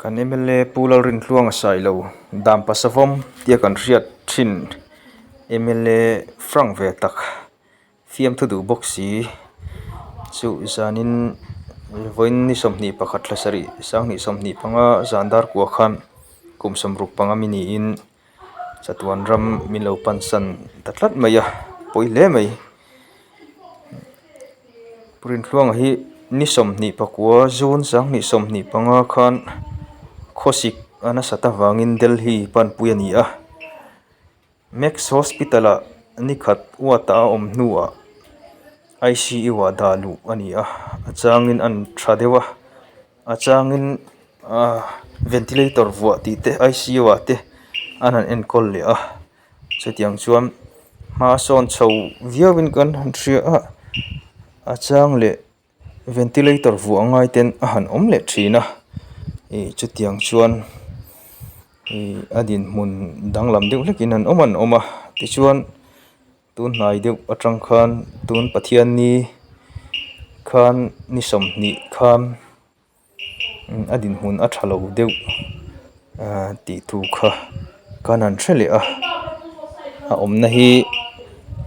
Kan mla Pu Lalrintluanga Sailo dan pasavawm tia kan hriat thin mla frank ve tak fiamthu duh bawk si chu zanin vawiin ni 21 thla sarih sanghnih 25 zan dar kua khan kum 65 mi niin chatuan ram min lo pansan ta tlat mai a pawi hle mai. Pu Rintluanga hi ni 29 June 2025 khan khawsik a nasat avangin Delhi panpui a ni a. Max Hospital ah ni khat uata a awm hnuah I_C_U ah dah luh a ni a a changin an tha deuh a a changin ahh ventilator vuah tih te I_C_U ah te an han enkawl leh a chutiang chuan hma sawn chho viau in kan han hria a a chang leh ventilator vuah ngai ten a han awm leh thin a ih chutiang chuan ih a dinhmun danglam deuh hlek in an awm an awm a tichuan tun hnai deuh atang khan tun Pathianni khan ni 20 khan. A dinhmun a tha lo deuh ah tih thu kha kan han hre leh a a awmna hi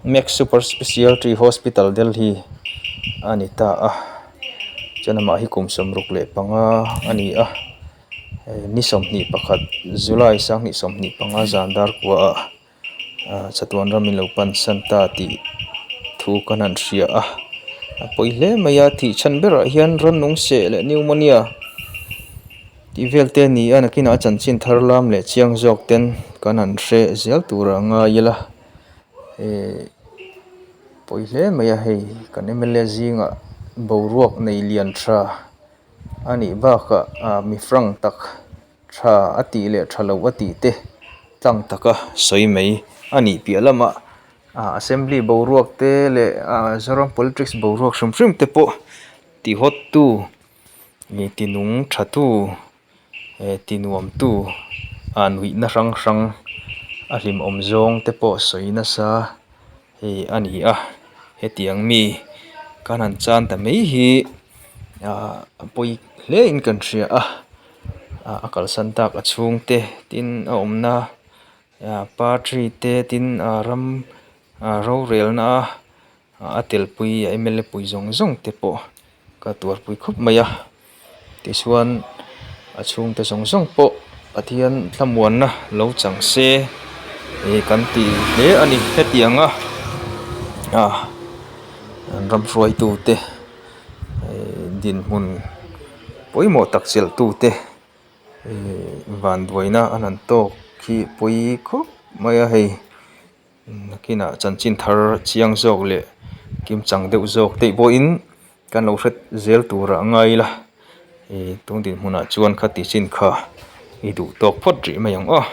max super speciality hospital Delhi a ni ta a chuan amah hi kum 65 a ni a ni 21 July 2025 zan dar kua ah. Ah chatuan ram in lo pan san ta tih thu kan han hria a a pawi hle mai a thih chhan berah hian rannung seh leh pneumonia tih vel te a ni a nakinah a chanchin thar lam leh chiang zawk ten kan han hre zel tur a ngai ila eh pawi hle mai a hei kan mla zingah boruak nei lian tha a nih bakah ah mi frank tak. Tha a tih leh tha lo a tih te tlang taka sawi mai a nih piah lamah ah assembly boruak te leh ah Zoram politics boruak hrim hrim te pawh ti hawt tu ih ti nung tha tu eh ti nuam tu ah nuihna hrang hrang a hlimawm zawng te pawh sawi nasa hei a ni a hetiang mi kan han chan ta mai hi ah a pawi hle in kan hria a. Ah a kalsan tak a chhungte tin a awmna ah party te tin ah ram ah rorelna a telpui a mla pui zawng zawng te pawh ka tuarpui khawp mai a tichuan a chhungte zawng zawng pawh Pathian thlamuanna lo chang se ih kan ti hle a ni hetiang a ah an ram hruaitute ih dinhmun. Pawimawh tak chelhtute ihh vanduaina an han tawk khi pawi khawp mai a hei nakinah chanchin thar chiang zawk leh kimchang deuh zawk te pawhin kan lo hre zel turah a ngai ila ih tun dinhmunah chuan khati chin kha i duh tawk phawt rih mai ang aw.